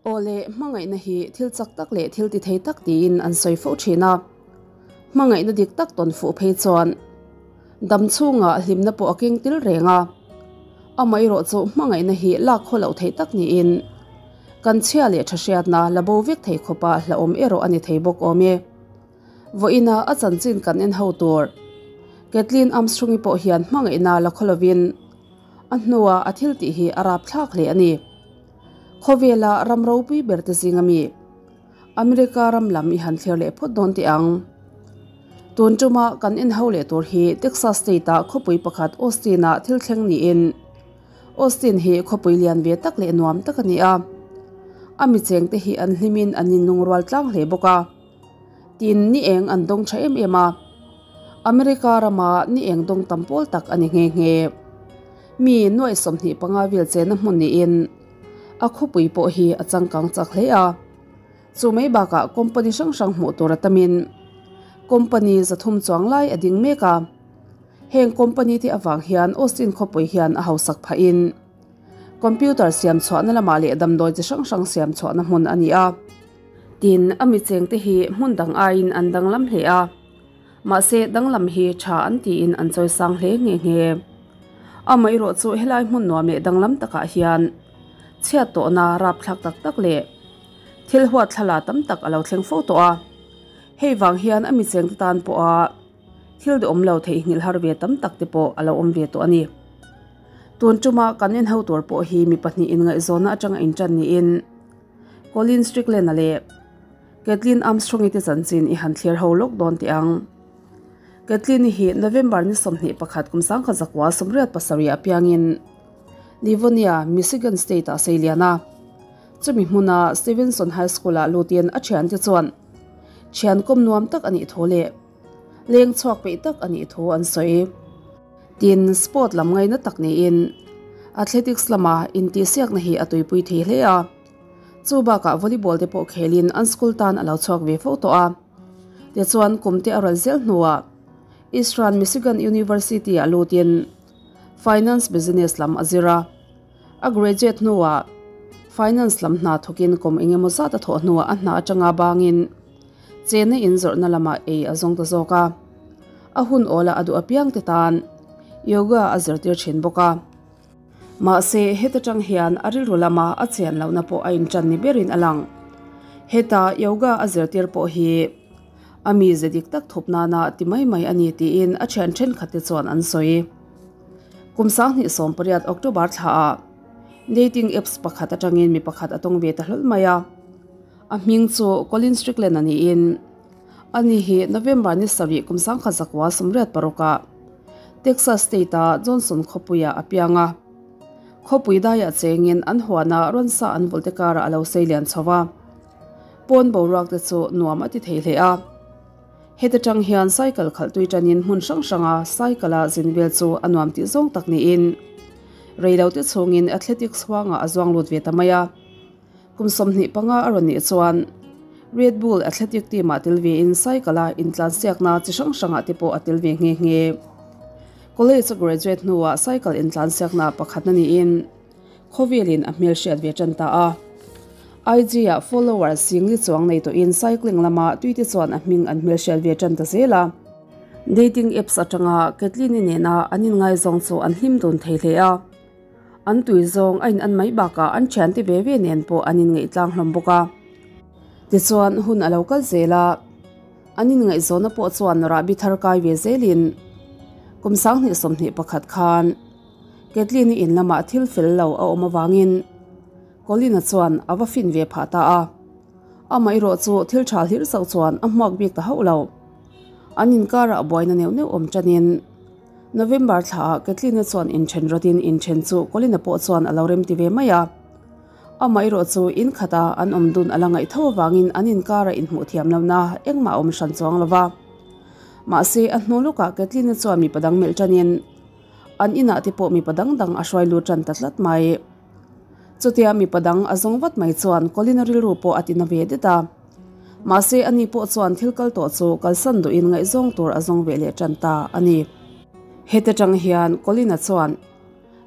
Aw le, hmangaihna hi thil chak tak leh thil ti thei tak tiin an sawi fo thin a. Hmangaihna dik tak tawn fuh phei chuan dam chhungah hlimna pawh a keng tel reng a. Amaherawh chu hmangaihna hi lak khaw loh theih tak niin kan chhia leh tha hriatna la bo vek thei khawpa hlauhawm erawh a ni thei bawk awm e. Vawiina a chanchin kan en ho tur Kathleen Armstrong-i pawh hian hmangaihna la khaw lovin a hnua a thil tih hi a rapthlak hle a ni. Khawvela ram ropui ber te zing ami America ram lam i han thlir leh phawt dawn teh ang. Tun tuma kan en ho leh tur hi Texas state-a khawpui pakhat Austin-a thil thleng niin Austin hi khawpui lian ve tak leh nuam tak a ni a. A mi chengte hi an hlimin an inlungrual tlang hle bawk a. Tin, ni eng an dawng tha em em a. America rama ni eng dawng tam pawl tak a ni nghe nghe. Mi nuaih 25 vel chena hmun niin a khawpui pawh hi a changkang chak hle a. Chu mai bakah company hrang hrang hmuh tur a tamin company 300 chuang lai a ding mek a. Heng company te avang hian Austin khawpui hian a hausak phahin computer siam chhuahna lamah leh damdawi chi hrang hrang siam chhuahna hmun a ni a. Tin, a mi chengte hi hmun dang aiin an danglam hle a, mahse danglam hi tha an tiin an chawisang hle nghe nghe. Amaherawh chu helai hmun nuam leh danglam takah hian chhiat tawhna rapthlak tak tak leh thil huat thlala tam tak a lo thleng fo tawh a. Hei vang hian a mi chengte tan pawha thil duhawm lo theihnghilh har ve tam tak te pawh a lo awm ve tawh a ni. Tun tuma kan en ho tur pawh hi mi pahnih inngaihzawnna atanga intan niin Colin Strickland-a leh Kathleen Armstrong-i te chanchin i han thlir ho lawk dawn teh ang. Kathleen-i hi November ni 21 kum 1987 apiangin Livonia, Michigan State-ah sei lian a. Chumi hmuna Stevenson High School-ah lutin a thiante chuan thian kawm nuam tak a nih thu leh leng chhuak peih tak a nih thu an sawi. Tin, sport lam ngaina tak niin athletics lama intihsiakna hi a tuipui thei hle a. Chu bakah volleyball te pawh khelin an school tan a lo chhuak ve fo tawh a. Tichuan kum te a ral zel hnuah Eastern Michigan University-ah lutin Finance Business lam a zir a. A graduate hnuah Finance lam hna thawkin kum engemaw zat a thawh hnuah a hna atanga bangin Chena inzawrhna lamah ei a zawng ta zawk a, a hun awlah a duh apiang te tan yoga a zirtir thin bawk a. Mahse, heta tang hian a rilru lama a chian lohna pawh a intan ni berin a lang. Heta yoga a zirtir pawh hi a mize dik tak thup nana ti mai mai a ni tiin a thian thenkhat te chuan an sawi. Kum 2018 October thlaah dating apps pakhat atangin mi pakhat a tawng ve ta hlawl mai a. A hming chu Colin Strickland a niin, ani hi November ni 7 kum 1986-ah Texas State-a Johnson khawpuiah a piang a. Khawpui daiah chengin an huana rawnsa an vulh te karah a lo sei lian chho va. Pawn boruak te chu nuam a ti thei hle a. Heta tang hian cycle khalh tui tanin hmun hrang hranga cycle-a zin vel chu a nuam tih zawng tak niin, reilote chhungin athletics huangah a zuang lut ve ta mai a. Kum 25 a rawn nih chuan Red Bull Athletic team-ah tel vein cycle-a intlansiakna chi hrang hrangah te pawh a tel ve nghe nghe. College a graduate hnuah cycle intlansiakna pakhatna niin khawvelin a hmelhriat ve tan ta a. IG-ah followers singli chuang nei tawhin cycling lama tuite chuan a hming an hmelhriat ve tan ta zel a. Dating apps atanga Kathleen-i nena an inngaizawng chu an hlim dun thei hle a. An tui zawng a in an mai bakah an thiante ve ve nen pawh an inngaih tlang hlawm bawk a. Tichuan hun a lo kal zel a, an inngaihzawnna pawh chuan rahbi thar kai ve zelin kum 2021 khan Kathleen-i in lamah thil fel lo a awm avangin Colin-a chuan a va fin ve phah ta a. Amaherawh chu thil tha hlir chauh chuan a hmuak bik ta hauh lo. An inkarah buaina neuh neuh awm tanin November thlaah Kathleen-a chuan inthen rawtin inthen chu Colin-a pawh chuan a lo remti ve mai a. Amaherawh chu in khata an awm dun a la ngaih tho avangin an inkara inhmuh thiam lohna engmah a awm hran chuang lo va. Mahse, a hnu lawkah Kathleen-a chuan mipa dang melh tanin an inah te pawh mipa dang dang a hruai lut tan ta tlat mai. Chutia mipa dang a zawng vat mai chuan Colin-a rilru pawh a tina ve det a. Mahse, ani pawh chuan thil kal tawh chu kalsan duhin ngaihzawng tur a zawng ve leh tan ta a ni. Heta tang hian Colin-a chuan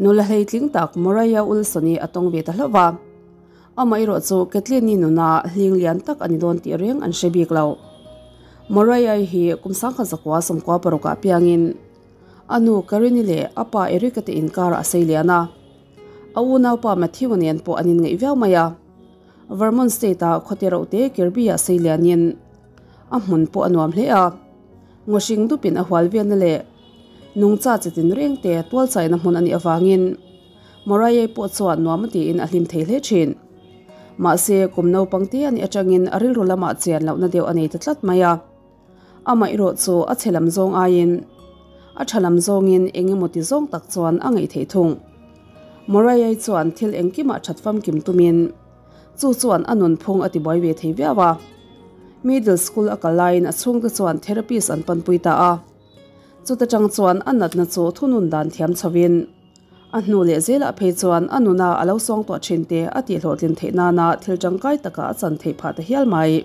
nula hleitling tak Moriah Wilson-i a tawng ve ta hlauh va. Amaherawhchu Kathleen-i nuna hling lian tak a ni dawn tih reng an hre bik lo. Moriah-i hi kum 1996 ah piangin a nu Karin-i leh a pa Eric-a te inkarah a sei lian a. A unaupa Matthew-a nen pawh an inngeih viau mai a. Vermont State-a khawte rohte Kirby-ah sei lianin a hmun pawh a nuam hle a. Ngaw hring dupin a hual velna leh nungcha chi tin reng te tualchaina hmun a nih avangin Moriah pawh chuan nuam a tiin a hlim thei hle thin. Mahse, kum naupang te a nih atangin a rilru lamah chian lohna deuh a nei ta tlat mai a. Amaherawh chu a chhe lam zawng aiin a tha lam zawngin eng emaw ti zawng tak chuan a ngaih theih thung. Moriah chuan thil engkimah that famkim tumin chu chuan a nunphung a tibuai ve thei viau a. Middle school a kal laiin a chhungte chuan therapist an panpui ta a. Chuta tang chuan a natna chu thunun dan thiam chhovin a hnu leh zelah phei chuan a nuna a lo sawng tawh thin te a tihhlawhtlin theih nana thil tangkai taka a chan theih phah ta hial mai.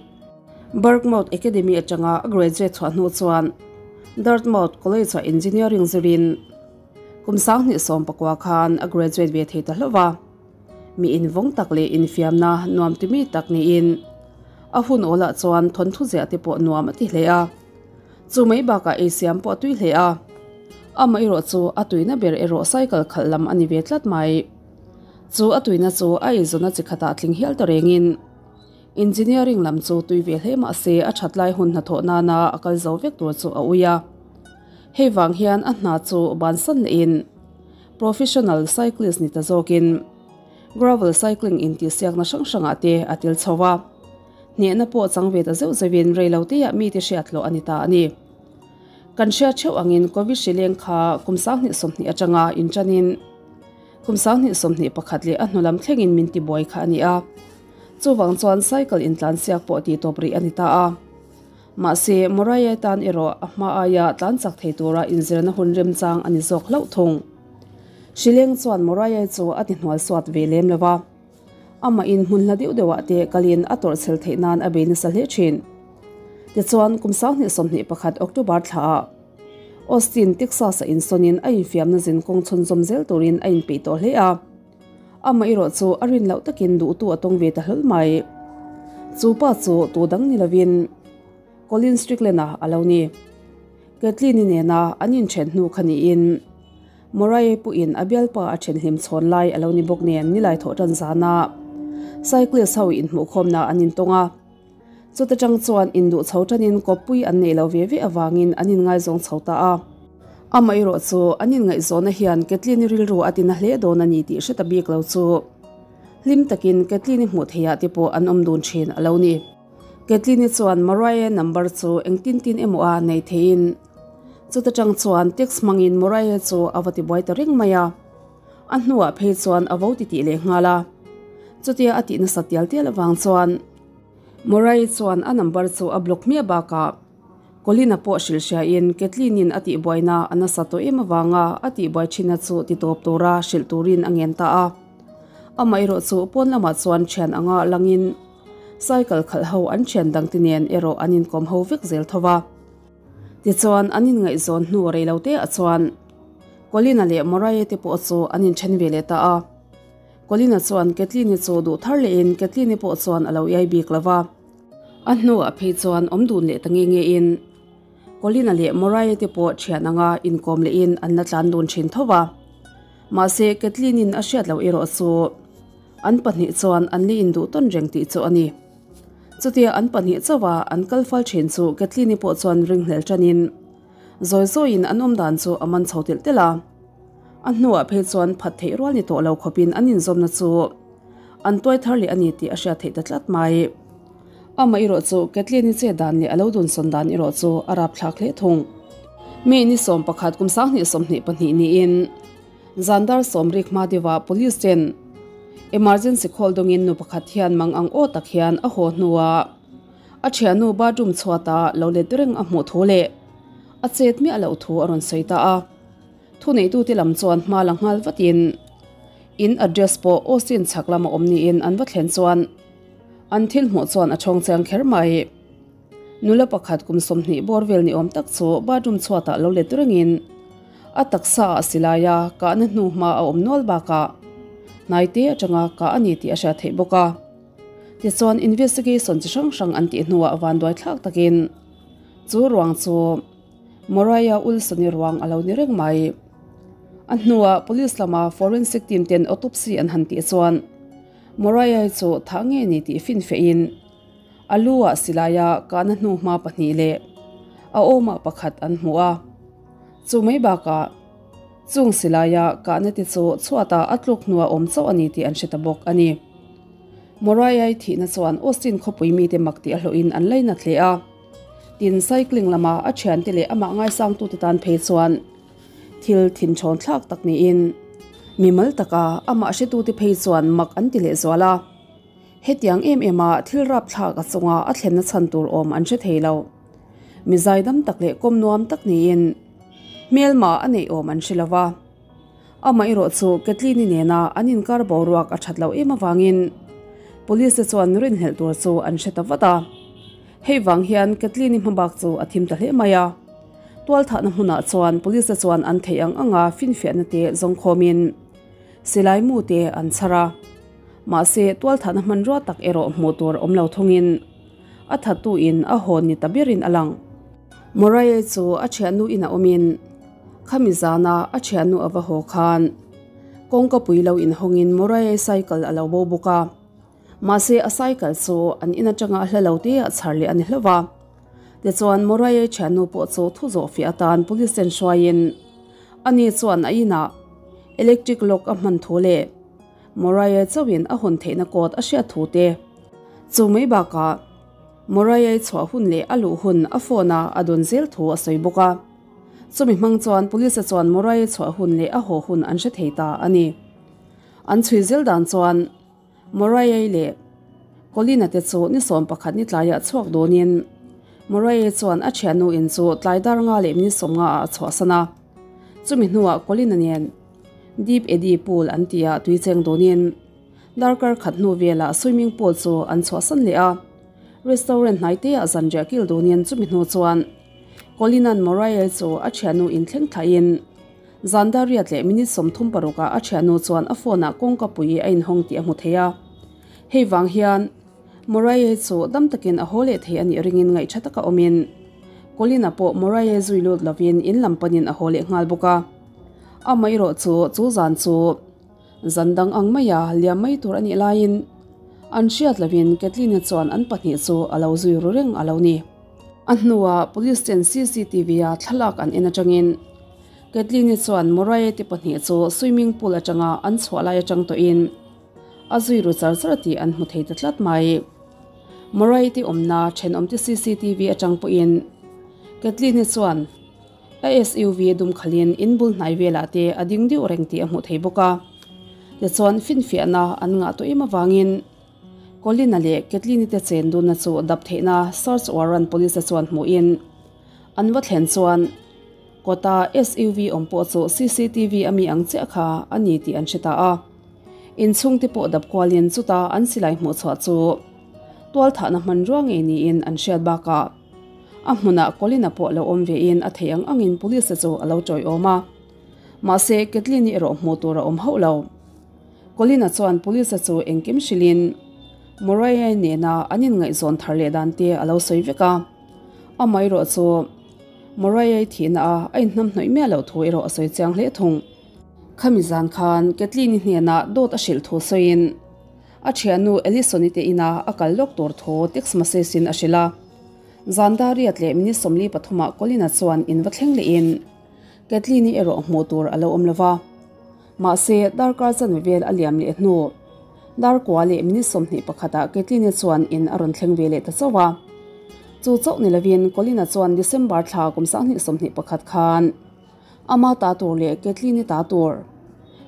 Berkmouth Academy atanga a graduate chhuah hnu chuan Dartmouth College-ah engineering zirin kum 2019 khan a graduate ve thei ta hlauh va. Mi invawng tak leh infiamna nuam ti mi tak niin a hun awlah chuan thawnthu ziah te pawh nuam a ti hle a. Chu mai bakah ei siam pawh a tui hle a, amaherawh chu a tuina ber erawh cycle khalh lam a ni ve tlat mai. Chu a tuina chu a eizawnna chi khatah tling hial ta rengin engineering lam chu tui ve hle mah se a that lai hun hnathawh nana a kal zo vek tur chu a ui a. Hei vang hian a hna chu bansan lehin professional cyclist ni ta zawkin gravel cycling intihsiakna hrang hrangah te a tel chho a. Hnehna pawh chang ve ta zeuh zeuhin rei lo teah mite hriat hlawh a ni ta a ni. Kan hriat theuh angin Covid hri leng kha kum 2020 atanga inṭanin kum 2021 leh a hnu lam thlengin min tibuai kha a ni a. Chuvang chuan cycle intlansiak pawh tihtawp rih a ni ta a. Mahse, Moriah tan erawh a hma aia tlan chak thei tura inzirna hun remchang a ni zawk hlauh thung. Hri leng chuan Moriah chu a ti hnualsuat ve lem lo va. Amah in hmun hla deuh deuhah te kalin a tawrhchhel theih nan a bei nasa hle thin. Tichuan, kum 2021 October thlaah Austin, Texas-a insawnin a infiamna zin kawng chhunzawm zel turin a inpeih tawh hle a. Amah erawh chu a rin loh takin duhtu a tawng ve ta hlawl mai. Chu pa chu tu dang ni lovin Colin Strickland-a a lo ni. Kathleen-i nena an inthen hnu kha niin Murray puhin a bialpa a then hlim chhawn lai a lo ni bawk nen nilai thawh tan zana cyclist ho inhmuhkhawmna an intawng a. Chuta tang chuan induh chho tanin kawppui an neih lo ve ve avangin an inngaizawng chho ta a. Amaherawh chu an inngaihzawhna hian Kathleen-i rilru a tina hle dawn a ni tih hre ta bik lo chu hlim takin Kathleen-i hmuh theihah te pawh an awm dun thin a lo ni. Kathleen-i chuan Murray-a number chu engtin tin emaw a nei theiin Chuta tang chuan text hmangin Moriah chu a va tibuai ta reng mai a, a hnuah phei chuan a vo titih leh nghal a. Chutia a tih nasa tial tial avang chuan Moriah chuan a number chu a block hmiah bakah Colin-a pawh hrilh hriain Kathleen-in a tihbuaina a nasa tawh em avanga a tihbuai thinna chu titawp tura hrilh turin a ngen ta a. Amaherawh chu pawn lamah chuan thian anga langin cycle khalh ho an thian dangte nen erawh an inkawm ho vek zel tho va. Tichuan, an inngaihzawn hnu rei lo te ah chuan Colin-a leh Moriah te pawh chu an inthen ve leh ta a. Colin-a chuan Kathleen-i chu duh thar lehin Kathleen-i pawh chuan a lo iai bik lo va. A hnuah phei chuan awm dun leh ta nge ngein Colin-a leh Moriah te pawh thian anga inkawm lehin an la tlan dun thin tho va. Mahse, Kathleen-in a hriat loh erawh chu an pahnih chuan an la induh tawn reng tih chu a ni. Chutia an pahnih chauha an kal fal thin chu Kathleen-i pawh chuan ringhlel tanin zawi zawiin an awm dan chu a man chho telh telh a. A hnuah phei chuan phat theih rual ni tawh lo khawpin an inzawmna chu an tuai thar leh a ni tih a hriat theih ta tlat mai. Amah erawh chu Kathleen-i che dan leh a lo dunsawn dan erawh chu a rapthlak hle thung. Mi ni 11 kum 2022 niin Zan dar sawmrik hma deuhah police ten emergency call dawngin nu pakhat hian mang ang aw tak hian a haw hnuah a thiannu bathroom chhuatah lo let reng a hmuh thu leh a chet miah loh thu a rawn sawi ta a. Thuneitute lam chuan hma la nghal vatin in address pawh Austin chhak lama awm niin an va thlen chuan an thil hmuh chuan a chhawng chiang kher mai. Nula pakhat kum 20 bawr vel ni awm tak chu bathroom chhuatah lo let rengin a taksa ah silai a kahna hnu hma a awm nual bakah hnaite atanga kah a ni tih a hriat theih bawk a. Tichuan investigation chi hrang hrang an tih hnuah vanduai thlak takin chu ruang chu Moriah Wilson-i ruang a lo ni reng mai. A hnuah police lama forensic team ten autopsy an han tih chuan Moriah-i chu thah nge ni tih finfehin a lu ah silaia kahna hnuhma pahnih leh a awmah pakhat an hmu a. Chu mai bakah chung silaia kahna te chu chhuatah a tluk hnuah awm chauh a ni tih an hre ta bawk a ni. Moriah-i thihna chuan Austin khawpui mite mak tih a hlawhin an lainat hle a. Tin, cycling lama a thiante leh amah ngaisangtute tan phei chuan thil thinchhawn thlak tak niin mimal taka amah hretute phei chuan mak an ti lehzual a. Hetiang em em a thil rapthlak a chunga a thlenna chhan tur awm an hre thei lo. Mi zaidam tak leh kawm nuam tak niin hmelma a neih awm an hre lo va. Amaherawh chu Kathleen-i nena an inkar boruak a that loh em avangin Police te chuan rinhlelh tur chu an hre ta vat a. Hei vang hian Kathleen-i hmabak chu a thim ta hle mai a. Tualthahna hmunah chuan Police te chuan an theih ang anga finfiahna te zawngkhawmin silai mu te an chhar a. Mahse tualthahna hmanrua tak erawh hmuh tur awm lo thungin a thattu in a hawn ni ta berin a lang. Moriah chu a thiannu in a awmin khami zana a thiannu a va haw khan kawngka pui lo inhawngin Moriah cycle a lo bo bawk a. Mahse a cycle chu an in atanga a hla lo te ah chhar leh a ni hlauh va. Tichuan Moriah thiannu pawh chu thu zawh fiah atan police ten hruaiin ani chuan a inah electric lock a hman thu leh Moriah chauhin a hawn theihna kawt a hriat thu te chu mai bakah Moriah chhuah hun leh a luh hun a phone a a dawn zel thu a sawi bawk a. Chumi hmang chuan police chuan Moriah chhuah hun leh a haw hun an hre thei ta a ni. An chhui zel dan chuan Moriah leh Colina te chu ni 11 ni tlaiah chhuak dawnin Moriah chuan a thiannu in chu tlai dar nga leh minute 50 ah a chhuahsan a. Chumi hnuah Colina nen Deep Eddy Pool an tih ah tui cheng dawnin darkar khat hnu velah swimming pool chu an chhuahsan leh a. Restaurant hnai te ah zanriah kil dawnin chumi hnu chuan Colin-a'n Moriah chu a thiannu in thleng thlahin zan dar riat leh minute 36 ah a thiannu chuan a phone ah kawngka pui a inhawng tih a hmu thei a. Hei vang hian Moriah chu dam takin a haw leh thei a nih ringin ngaih tha taka awmin Colin-a pawh Moriah zui lut lovin in lam panin a haw leh nghal bawk a. Amaherawh chu chu zan chu zan dang ang maia liam mai tur a nih laiin an hriat lovin Kathleen-i chuan an pahnih chu a lo zui ru reng a lo ni. A hnuah police ten CCTV-a thlalak an en atangin Kathleen-i chuan Moriah te pahnih chu swimming pool atanga an chhuah lai atang tawhin a zui ru char char tih an hmu thei ta tlat mai. Moriah te awmna thenawmte CCTV atang pawhin Kathleen-i chuan A SUV dum khalin in bul hnai velah te a ding deuh reng tih a hmuh thei bawk a. Tichuan finfiahna an ngah tawh em avangin Colin-a leh Kathleen-i te chen dunna chu dap theihna search warrant police-a chuan hmuhin an va thlen chuan kawta SUV awm pawh chu CCTV a mi ang chiah kha a ni tih an hre ta a. Inchhung te pawh dap kualin chuta an silai hmuh chhuah chu tualthahna hmanrua ngei niin an hriat bakah A hmunah Colin-a pawh lo awm vein a theih ang angin police-a chu a lo tawiawm a. Mahse, Kathleen-i erawh hmuh tur a awm hauh lo. Colin-a chuan police-a chu engkim hrilhin Moriah-i nena an inngaihzawn thar leh dan te a lo sawi vek a. Amaherawh chu Moriah-i thihna a a inhnamhnawih miah loh thu erawh a sawi chiang hle thung. Khami zan khan Kathleen-i hnenah dawt a hrilh thu sawiin a thiannu Allison-i te inah a kal lawk tur thu text message-in a hrilh a. Zan dar riat leh minute 43 ah Colin-a chuan in va thleng lehin Kathleen-i erawh hmuh tur a lo awm lo va. Mahse, darkar chanve vel a liam leh hnu dar kua leh minute 21 ah Kathleen-i chuan in a rawn thleng ve leh ta chauh a. Chu chauh ni lovin Colin-a chuan December thla kum 2021 khan ama ta tur leh Kathleen-i ta tur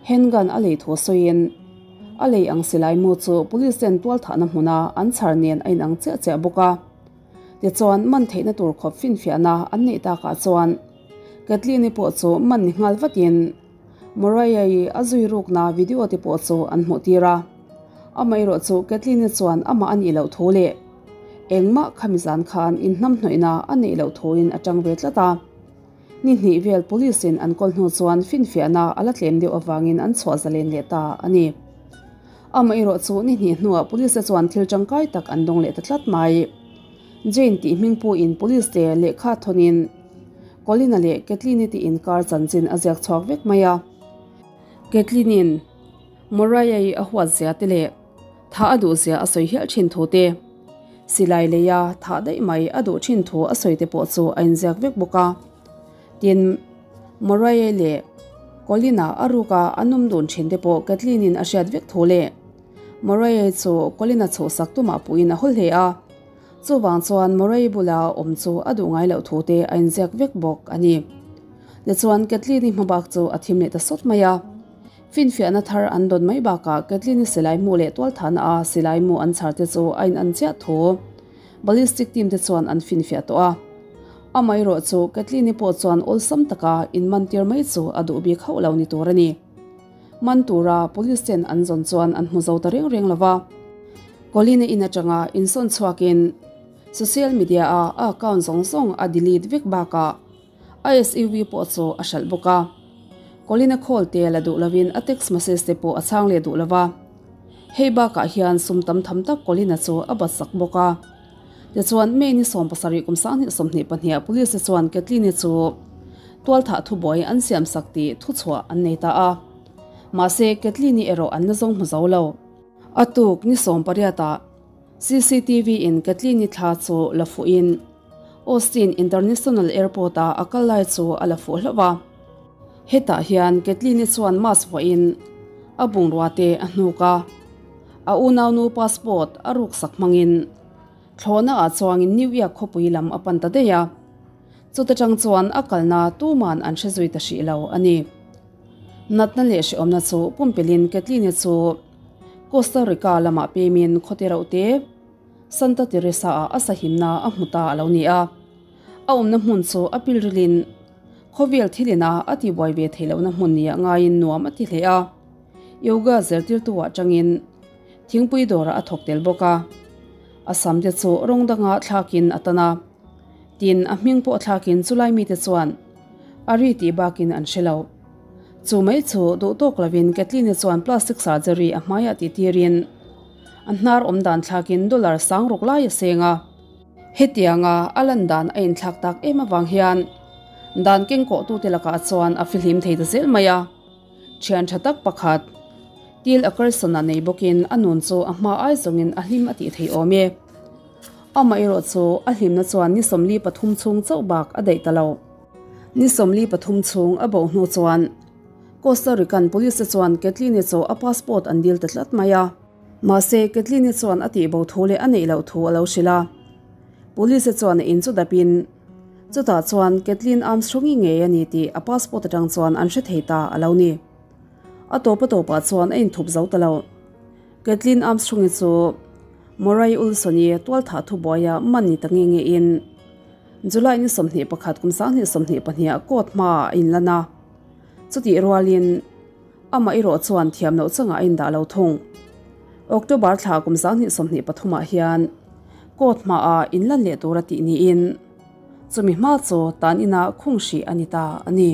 handgun a lei thu sawiin a lei ang silai mu chu police ten tualthahna hmuna an chhar nen a inang chiah chiah bawk a. Tichuan man theihna tur khawp finfiahna an neih takah chuan Kathleen-i pawh chu man ni nghal vatin Moriah-i a zui rukna video te pawh chu an hmuh tir a. Amaherawh chu Kathleen-i chuan amah a nih loh thu leh engmah khami zan khan inhnamhnawihna a neih loh thuin a tang ve tlat a. Ni hnih vel police in an kawl hnu chuan finfiahna a la tlem deuh avangin an chhuah zalen leh ta a ni. Amaherawhchu ni hnih hnuah police te chuan thil tangkai tak an dawng leh ta tlat mai. Jane tih hming puhin police te lehkha thawnin Colin-a leh Kathleen-i te inkar chanchin a ziak chhuak vek mai a. Kathleen-in Moriah-i a huat zia te leh tha a duh zia a sawi hial thin thu te, silai leia thah daih mai a duh thin thu a sawi te pawh chu a inziak vek bawk a. Tin, Moriah-i leh Colin-a a ruka an awm dun thin te pawh Kathleen-in a hriat vek thu leh Moriah-i chu Colin-a chhuhsak tumah puhin a haw hle a. Chuvang chuan Murray bula awm chu a duh ngai loh thu te a inziak vek bawk a ni. Tichuan Kathleen-i hmabak chu a thim leh ta sawt mai a. Finfiahna thar an dawn mai bakah Kathleen-i silai hmuh leh tualthahna a silai mu an chhar te chu a in an chiah thu ballistic team te chuan an finfiah tawh a. Amaherawh chu Kathleen-i pawh chuan awlsam taka inmantir mai chu a duh bik hauh lo ni tur a ni. Man tura police ten an zawn chuan an hmu zo ta reng reng lo va. Colin-a in atanga insawn chhuakin social media-a a account zawng zawng a delete vek bakah a SUV pawh chu a hralh bawk a. Colin-a call te la duh lovin a text message te pawh a chhang leh duh lo va. Hei bakah hian sum tam tham tak Colin-a chu a bat sak bawk a. Tichuan, May ni 17 kum 2022 ah police te chuan Kathleen-i chu tualthah thubuai an siam sak tih thuchhuah an nei ta a. Mahse, Kathleen-i erawh an la zawng hmu zo lo. A tuk ni 18 ah CCTV in Kathleen-i thla chu la fuhin Austin International Airport ah a kal lai chu a la fuh hlauh a. Hetah hian Kathleen-i chuan mask vuahin a bungrua te a hnuk a. A unaunu passport a ruksak hmangin thlawhna ah chuangin New York khawpui lam a pan ta daih a. Chuta tang chuan a kalna tuman an hre zui ta hrih lo a ni. Natna leh hrehawmna chu pumpelhin Kathleen-i chu Costa Rica lamah pemin khawte reuh te Santa Teresa ah a sahimna a hmu ta a lo ni a. A awmna hmun chu a pilrilin khawvel thilina a tibuai ve theih lohna hmun nia ngaiin nuam a ti hle a. Yoga zirtirtu ah tangin thingpui dawrah a thawk tel bawk a. A sam te chu rawng danga thlakin a tan a. Tin, a hming pawh thlakin chulai mite chuan a ri tih bakin an hre lo. Chu mai chu duh tawk lovin Kathleen-i chuan plastic surgery a hmaiah tih tirin a hnar awm dan thlakin dollar sang ruk lai a seng a. Hetianga a lan dan a inthlak tak em avang hian dan kengkawhtute lakah chuan a fihlim thei ta zel mai a. Thian tha tak pakhat, Til Ackerson-a nei bawkin a nun chu a hma ai zawngin a hlim a tih thei awm e. Amaherawh chu a hlimna chuan ni 43 chhung chauh bak a daih ta lo. Ni 43 chhung a bo hnu chuan Costa Rican police te chuan Kathleen-i chu a passport an dil ta tlat mai a. Mahse, Kathleen-i chuan a tihbo thu leh a neih loh thu a lo hrilh a. Police te chuan a in chu dapin, Chutah chuan Kathleen Armstrong-i ngei a ni tih a passport atang chuan an hre thei ta a lo ni. A tawp a tawpah chuan a inthup zo ta lo. Kathleen Armstrong-i chu Murray Olson-i tualthah thubuaia man ni ta nge nge in July ni 21 kum 2022 ah court hmaah a inlan a. Chutih rualin amah erawh chuan thiam loh changah a indah lo thung. October thla kum 2023 ah hian court hmaah inlan leh tura tih niin chumi hma chu tan inah khung hrih a ni ta a ni.